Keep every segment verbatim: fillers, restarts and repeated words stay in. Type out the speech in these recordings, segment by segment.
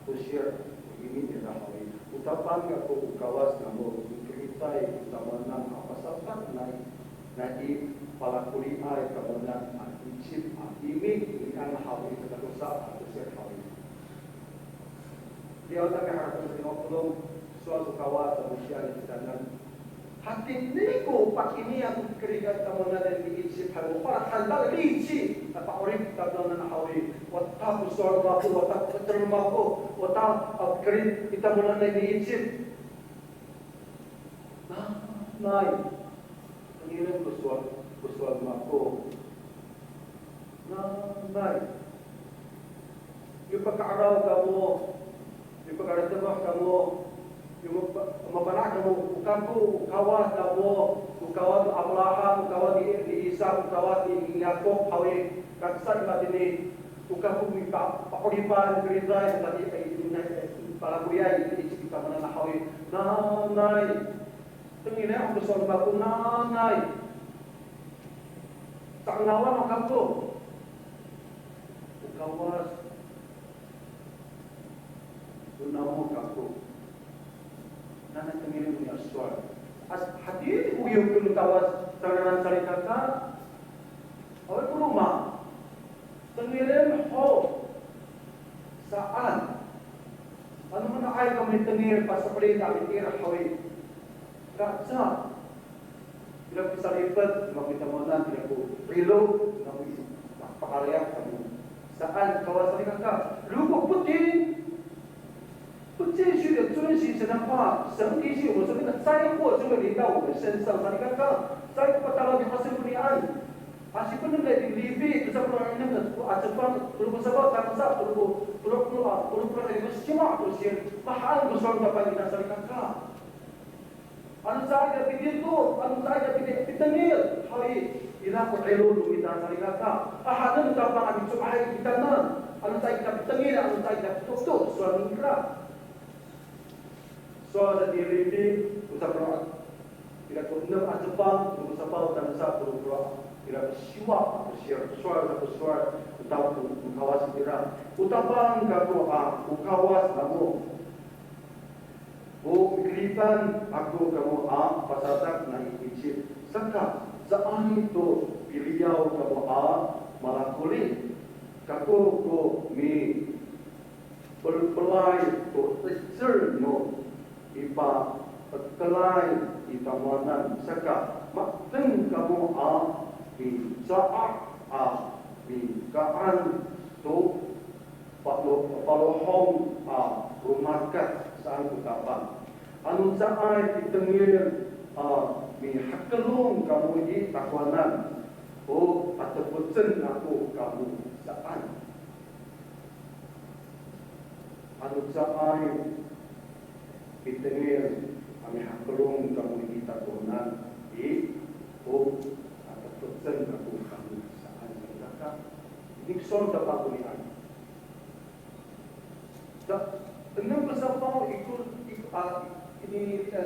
Tosir, imi nira haw i, o Tapang kako o Kawas namo, mikeritay ko tamowanan a pasadak nai, nai palakoliay tamowanan a Icip a imi, inian haw i, katatosa a tosir haw i. Liyaw tami haratengen ko polong, sowal ko Kawas a mosiyan i kitanan. Hatini ko pakayni ako i keriden tamowanan i Icip haw, o pala handal lici, a pa'orip tamowanan haw i, wata ko sowal mako, wata ko 'icel mako, wata, a, kerid i tamowanan i Icip. Nanay, tengilen ko sowal, ko sowal mako. Nanay. Yo paka'araw kamo, yo paka'araw kamo, yo mapa-, mapala' kamo, o kako, o Kawas namo, o Kawas ni Abraham, o Kawas ni, ni Isak, o Kawas ni Yakop haw i, kacecay matini, o kako mipa-, pa'oripan, keriday, tadi, ay, palakoliay, i, i, i, tamowanan haw i, nanay. Tengilen ako sowal mako nanay. Sa'engawan kako. O Kawas. O namo kako. Nanay tengilen ko niya sowal. As, hatini ko yo ko Kawas, tangasa salikaka. Awa ko roma. Tengilen ho. Saan. Ano mana'ay kamo mitengil paso'elin a mitir haw i. Kaca. Ira ko salifet, ira ko tamowanan, ira ko 'ilo, ira ko pakalayak kamo. Saan, Kawas salikaka. 如果不听，不继续的遵行神的话，神提醒我们说那个灾祸就会临到我们身上，salikaka. Salikaka, 灾祸大到你发生不了。 Asipen no mita i Lipi, tosa polo' enem a cefang, tolo polo' safaw, tangasa tolo polo', tolo polo', a, tolo polo' enem a siwa, to siyen, mahaen ko sowal no Tapang ita salikaka. Ano caay ka pitito, ano caay ka piti-, pitengil, haw i, ira ko 'ilo no mita salikaka. Mahaen no Tapang a micowaay kitanan, ano caay ka pitengil, ano caay ka pitoto, sowal ningra. Sowal sa i Lipi, tosa polo', ira ko enem a cefang, tolo polo' safaw, tangasa tolo polo', ira ko siwa, a, sowal, sowal sa ko sowal, o Tapang, o Kawas ira. O Tapang kako a, o Kawas namo. O mikeritan ako kamo a pasadak nai Icip. Saka, caay to piliyaw kamo a malakoli. Kako ko mi pelpelay to 'icel no nipa'ekelay i tamowanan, saka ma'edeng kamo a micaah a mika'an to palo-, palohong a romakat saan ko Tapang. Ano caay pitengil a mihakelong kamo i takowanan, o patefecen ako kamo saan. Ano caay pitengil a mihakelong kamo i takowanan i, o patefecen ako kamo saan, saan ko Tapang. Ini ko sowal no Tapang konian. Sa, enem ko safaw iko, iko, a, ini, e,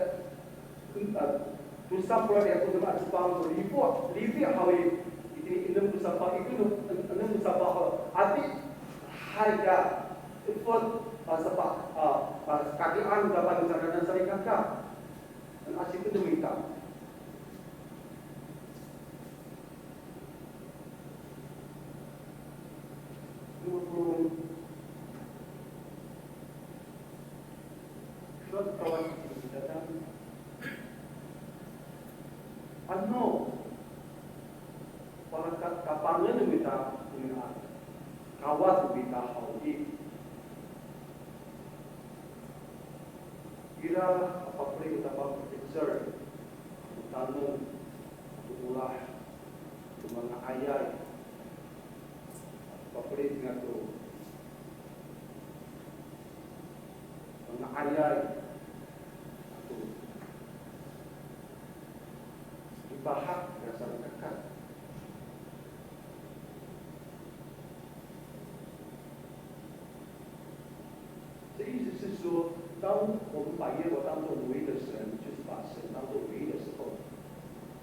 Tosa polo' ira ko enem a cefang ko Lipi, Lipi haw i, itini enem ko safaw, iko no, enem ko safaw haw, adihay ka efot a safaw, a, a, kakian ko Tapang i sangkanan salikaka. Ano asipen no mita. Dua puluh. Sowal ko Kawas i, ano, pala ka-, kapangen no mita, no mita, Kawas no mita haw i. Ira a papeli kita, picture, to taneng, to olah, to manga'ayay. Papeli kita to manga'ayay ato lipahak ira salikaka. 这意思是说，当我们把耶和华当作唯一的神，就是把神当作唯一的时候，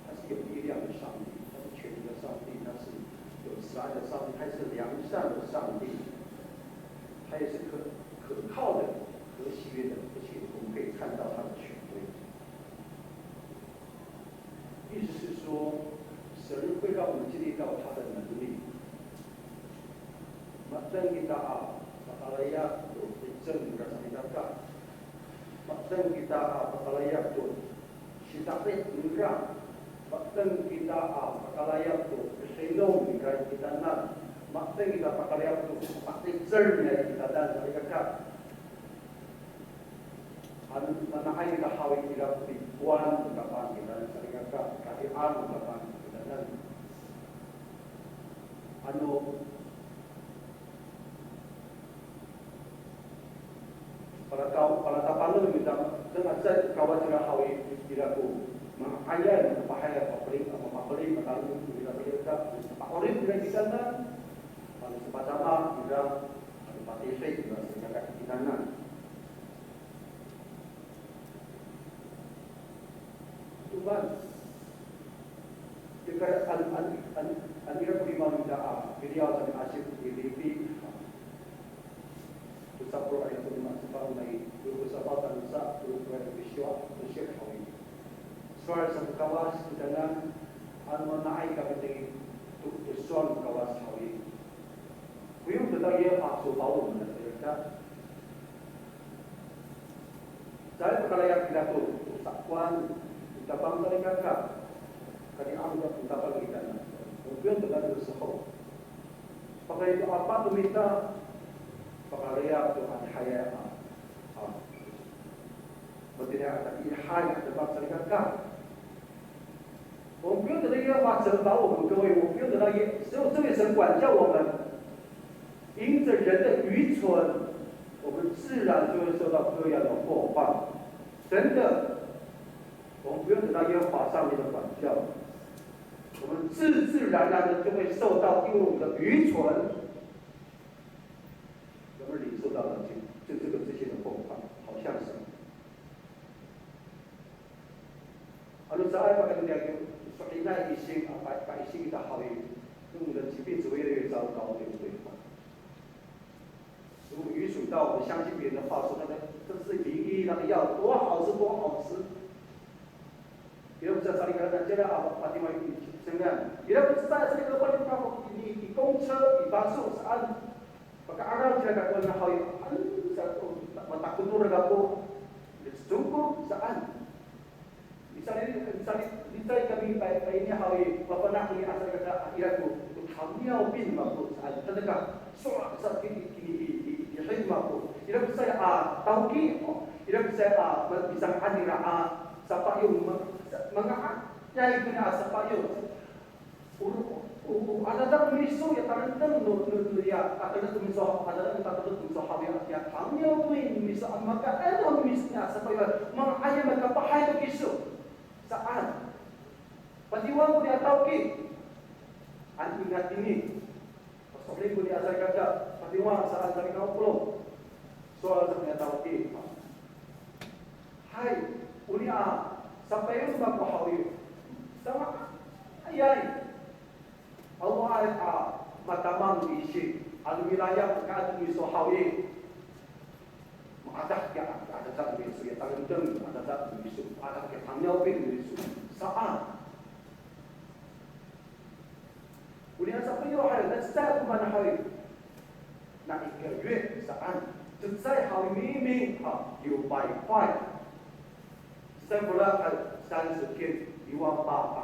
他是有力量的上帝，他是全能的上帝，他是有慈爱的上帝，他也是良善的上帝，他也是可，可靠 Sinidaw hadan a noni. Mateng kita a pakalayap to picel nira salikaka. Mateng kita a pakalayap to sida'it nira. Mateng kita a pakalayap to pihinom nira i kitanan. Mateng kita pakalayap to pakicel nira i kitanan salikaka. Ano, nana'ay kita haw i, ira ko pikowan to Tapang kitanan salikaka, kadian to Tapang kitanan. Ano, palataw, palatapangen kita, dengan sa Kawas ira haw i, ira ko manga'ayay, mapahayay, papeling, mapapeli, matalong, ira ko ira, pa'orip ira kitanan, ano, sapatama ira, ano, patihid ira salikaka i kitanan. Toman. Nika an, an, an, an ira ko lima no mita a piliyaw sa miasip i Filipi. Tosa polo' ira ko lima, sepat, nai tolo ko sepat, tangasa tolo ko sisiwa, to sisiwa haw i. Sowal sa ko Kawas kitanan, ano, nana'ay kami to, to sowal ko Kawas haw i. Koya to tayra a sopawon, mana tayra. Caay pakalayap kita to, to sakowan, to Tapang salikaka. Kadian to Tapang kitanan. Koya to tayra to sakowan. Pakayni to apat no mita, pakalayap to adihayay a, a, matini a adihayay a Tapang salikaka. 我们不用等到耶和华责罚我们，各位，我们不用等到耶，所以，所以神管教我们。因着人的愚蠢，我们自然就会受到各样的祸患。真的，我们不用等到耶和华上帝的管教，我们自自然然的就会受到，因为我们的愚蠢，我们领受到了这，这，这个，这些的祸患，好像是。 Ano caay pakayni to, so'elinay ising, a, pa, paising kita haw i, 我们的疾病只会越来越糟糕，对不对？如果愚蠢到我们相信别人的话，说那个，这是名医那个药多好吃多好吃。Ira ko salikaka, caay a, a, patingwa i, saan. Ira ko caay salikaka, patingwa i, i 公车, i 巴士, saan. Paka'araw cira kako na haw i, an, sa, o, matakot kako. Saan ko, saan. Misalini, misalini, misalini kami pa, paini haw i, mafana' kami a salikaka, ira ko, ko 糖尿病 mako, saan. Taneka, so, sa, kini, kini, i, i, i, i, mako. Ira ko sa, a, tawki, o, ira ko sa, a, ma, misanga'an ira, a, sapayo, ma, sa, manga'ayay kona a sapayo. O, o, o, adada ko miso ya, tanektek no, no, no, ya, a, tanektek ko miso, adada ko, tanektek ko miso haw ya, ya, 糖尿病 no miso, a, makaen no miso niya, sapayo, manga'ayay, makapahay to kiso. Saan. Patiwa ko niya tawki. An ingat ini. Paso'elin ko niya salikaka. Patiwa saan salikaka ko polong. Sowal sa ko niya tawki. Hay, o niya, sapayo mako haw i. Sanga'ayay. Awaay a matamang ising, ano milayap ka ato miso haw i. Maadah kiya, adada no miso ya, tanektek, adada no miso, adah kiya 糖尿病 no miso. Saan. O niya sapayo haw i, na cecay ko maan haw i. 那一个月 saan, cecay haw i, 明明 a, 六百块. Cecay ko ra, a, 三十天, 一万八 a,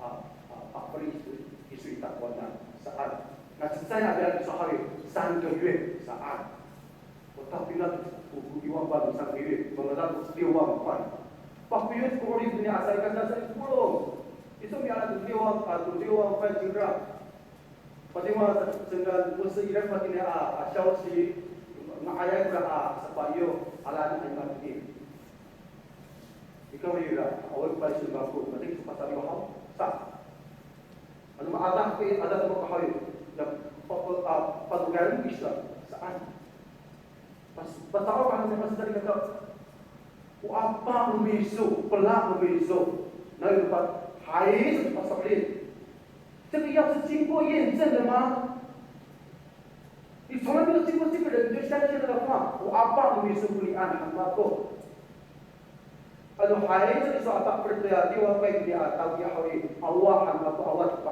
a, a, pafeli kiso i takowanan saan. Na cecay a, ira kiso haw i, 三个月 saan. O tapinang ko, ko 一万八 no 三个月, mangalef ko 六万块. Pakoyoc ko 'orip niya a salikaka, sa i polong. Iso miala to 六万, a, to 六万块 cingra. Patingwa sa, saan ko, o saan ira matini a, a, 消息, nga'ayay kora a sapayo, alaen matini. Ikaw ira, awaay ko payso mako, matini so pasaliw haw, sa. Ano maadah ko i, adah ko mako haw i, ya, pa, pa, a, padokayan ko isa, saan. Pas, pasa'opo han sa salikaka. O apang no miso, pela' no miso. Naw i pat, hay, sa paso'elin. 这个药是经过验证的吗？你从来没有经过这个人，你就相信他的话。O apang no miso konian han mako. Ano hay, sa iso a papercaya, 六万块 konian a tawki haw i, awa han mako, awa to pa,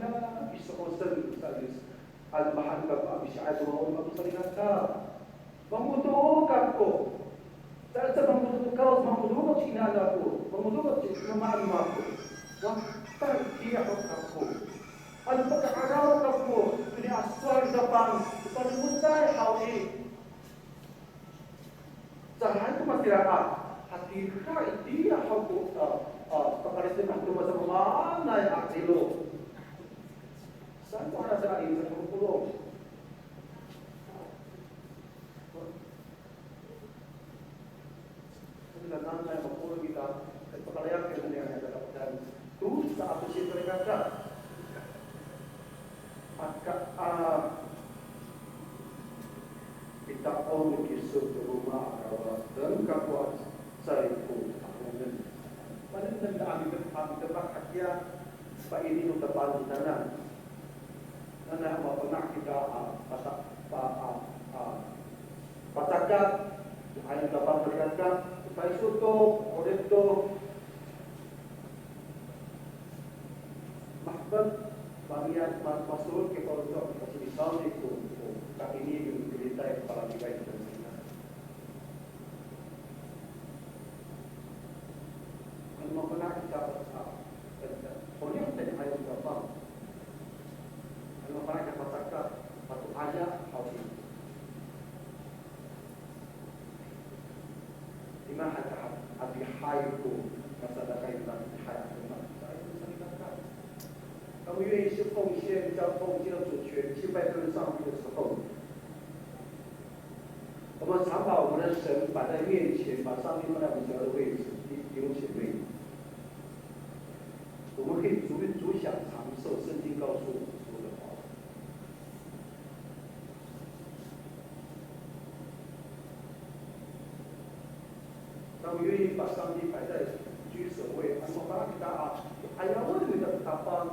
Mangodo kako. Caay sa mangodo kako, mangodo kako ci inaan ako, mangodo kako ci mamaan ako. Wa, ta itiya ho kako. Ano paka'araw kako toni a sowal ni Tapang, palinotay haw i. Caay ko matira a, hatira itiya haw ko, a, a, pakalisin to masamaamaanay a riro. Saan ko haratengen i, sa ko polong. Nanay mapolong kita, pakalayak kita niyam a dapat dan. Tosa ato sipalikat. Aka, a, kita o kiso to roma a kawas dan kawas caay ko takowanan. Panen dan ami, ami demak hakiya, paini no Tapang kitanan. Nanay mafana' kita, a, pata-, pa-, a, a, pacakat, ayon Tapang palikat, payso to, 'orip to, mahepet, pamiya, ma-, masolot kita to, pasinisaw ni ko, ko, kaini, ko, ko litay, palatiway kita. Ano mafana' kita, a, a, 'orip to ayon Tapang. Ano mafana' kita pacakat, pato'aya haw i. Lima, hata, adihay ko, masadakay ko adihay a demak. Sa ito sa demak. 他们愿意去奉献，将奉献的主权去拜跟上帝的时候， 我们常把我们的神摆在面前，把上帝放在我们主要的位置，弟兄姐妹，我们可以主，主享长寿。圣经告诉我们说的话，当我们愿意把上帝摆在居首位，那么把他给他啊，哎呀，为了你的打扮，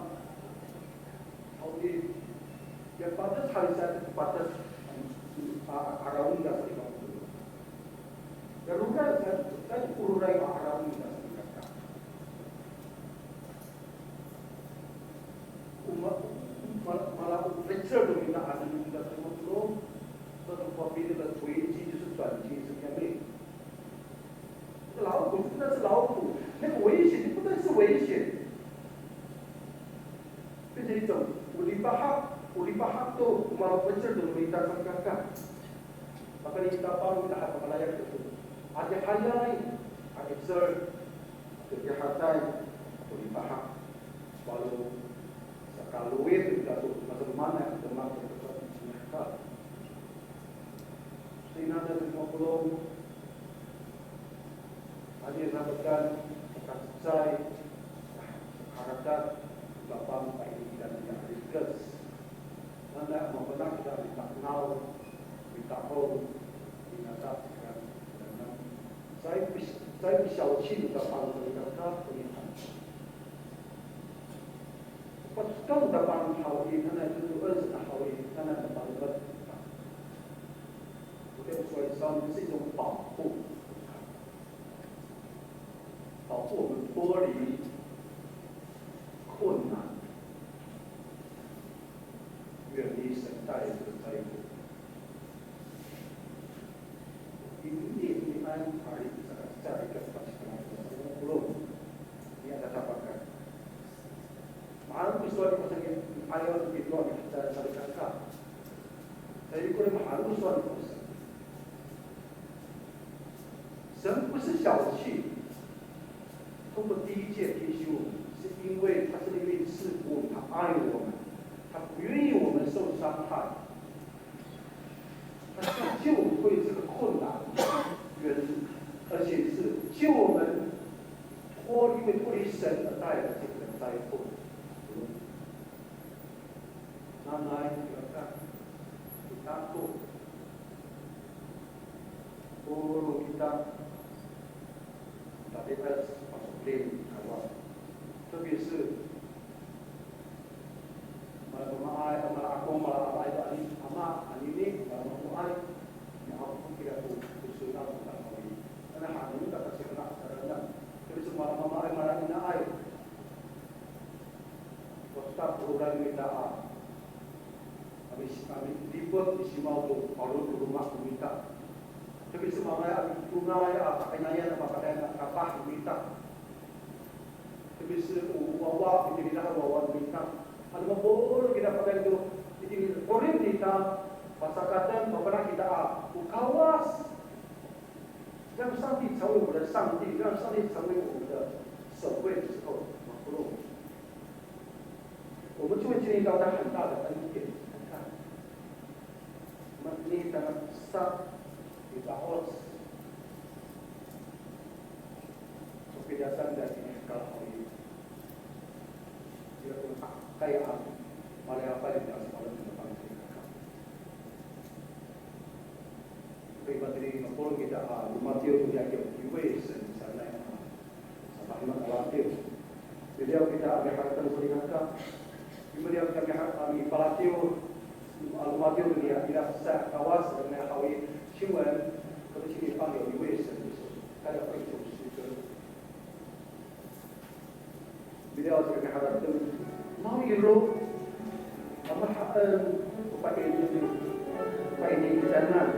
好的。 Ya pates haw i, sa pates, a, a, 'arawon ita sa i. Ya roray sa, sa roray a 'arawon ita sa i. O ma-, ma-, mala o 'icel to kita a, sa i, sa i, sa i, 这个危机就是转机，是这样的。这个老虎真的是老虎，那个危险就不再是危险。 变成一种 o lipahak, o lipahak to, o malopecel to no mita salikaka. Pakayni i Tapang kita haw pakalayak to. Adihayay, adihecel, adihayay, o lipahak. Walo sakalowid kita to, masamaanay a demak to, to, to, to, Sinanan no mapolong, ani ramedan, sakacecay, sakaharatad, Tapang pa'ini kita niyam a rikec. Nanay mafana' kita mita'naw, mita'ong, minata, kan, kan, 在不，在不小气的 Tapang, 不要看不起。 Pacekal no Tapang haw i, nanay to to 'ecel haw i, nanay to palemed. 我跟你说一声，这是一种保护，保护我们脱离困难，远离神带来的灾祸。Ini, ini an hari sa, sa, sa, sa, Ini ada tapakan. Mahaen ko sowal ko saan i, ayaw to pito a mihecaan salikaka. Sa ikor i mahaen ko sowal ko saan i. 神不是小气，通过第一诫提醒我们，是因为他是那位赐福我们，他爱我们，他不愿意我们受伤害。 他是救我们脱离这个困难，原，而且是救我们脱，因为脱离神而带来的这个灾祸。Nanay, kita, kita to, tolong kita, kita bebas masuk lem, 特别是 Mala mamaay, mala ako, mala amaay to ani, ama, anini, mala mamaay. Ni ako kira ko, ko sona ko tanawin. Ana hanen ta kasi anak sarana. Tapi so mala mamaay, mala inaay. Basta program kita a. Kami, kami lipot i simaw to, paro to, Mismangay a mitongay a kakinayan a mapatay a kapah no mita. Miso o wawa, mitilidah a wawa no mita. Ano mapolong kita patay to, itini 'orip kita, pasakaten, mafana'ay kita a, o Kawas. 让上帝成为我们的上帝，让上帝成为我们的首位之后，我们就会经历到他很大的恩典。你看， Matini tangasa i ta'oc. So pidasan da i kalahoy. Ira ko pakay a maliyapay kita sa Panginoon. Kay matini mapolong kita a, no matiyo to niya kiyo, iway sen sanay a. Sa pahima a latiw. Miliyaw kita a miharateng salikaka. Miliyaw kita a miha-, a mipalatiw. A lomatiw to niya ira sa Kawas, a mihawi, 请问, kami sini panggil iway sen, kada pay to sito. Miliyaw kita a miharateng. Mawiro. Amahaen, o paini, o paini kitanan.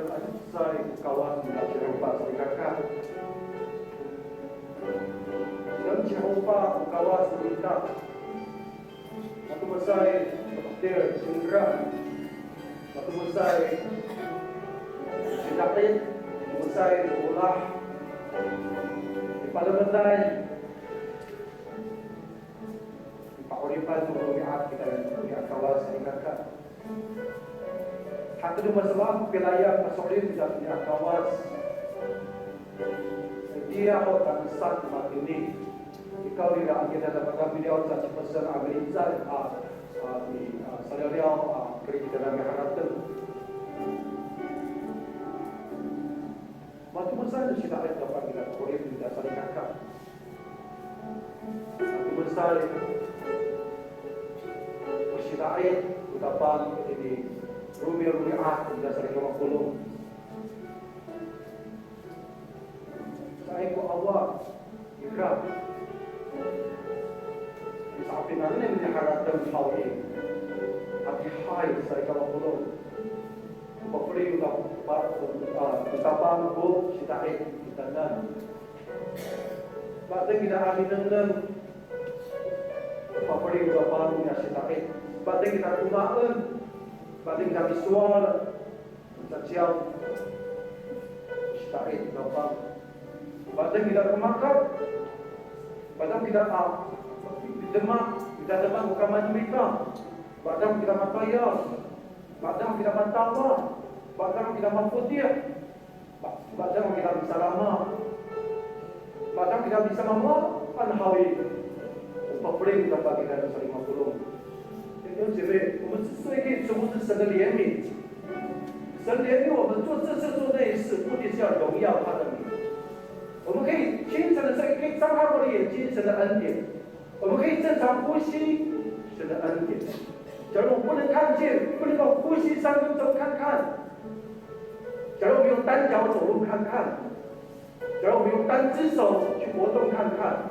Adisay ko Kawas no Cihompa salikaka. Cihompa ko Kawas no mita. Matomesay, matomesay cingra. Matomesay, cingra. Matomesay, olah. Mipalemetay. Pa'oripan to romi'ad kita, romi'ad Kawas salikaka. Hato no masamaan ko pilayap a so'elin kita romi'ad Kawas. Itiya ho tangasa matini. Ikawrira kita dapat kami diyaw sa cipasan a milicay a, a, mi, a, saliyaliyaw a, keri kita a miharateng. Matomesay no sita'it dapat kita 'orip kita salikaka. Matomesay ko sita'it ko tapang itini romiromi'ad kita salikaka mapolong. Caay ko awa, ira. Saka Nanay miharateng haw i, adihay sa i kawah polong. Pafeli no Tapang, a, no Tapang ko sita'it kitanan. Ma'edeng kita a minengneng, pafeli no Tapang ko sita'it. Ma'edeng kita komaen, ma'edeng kita misowal, caciyaw, sita'it no Tapang. Ma'edeng kita komakat, ma'edeng kita a, demak, kita demak ko kamay no mita, ma'edeng kita matayal, ma'edeng kita matawal, ma'edeng kita mafoti', ma'edeng kita misalama, ma'edeng kita misamamaan haw i, o pafeli no Tapang kita no salikaka polong. 弟兄姐妹，我们之所以可以重视神的怜悯，神怜悯我们做这事做那一事，目的是要荣耀他的名。我们可以清晨的时候，可以张开我们的眼睛，神的恩典。我们可以正常呼吸，神的恩典。假如我不能看见，不能够呼吸三分钟看看，假如我们用单脚走路看看，假如我们用单只手去活动看看，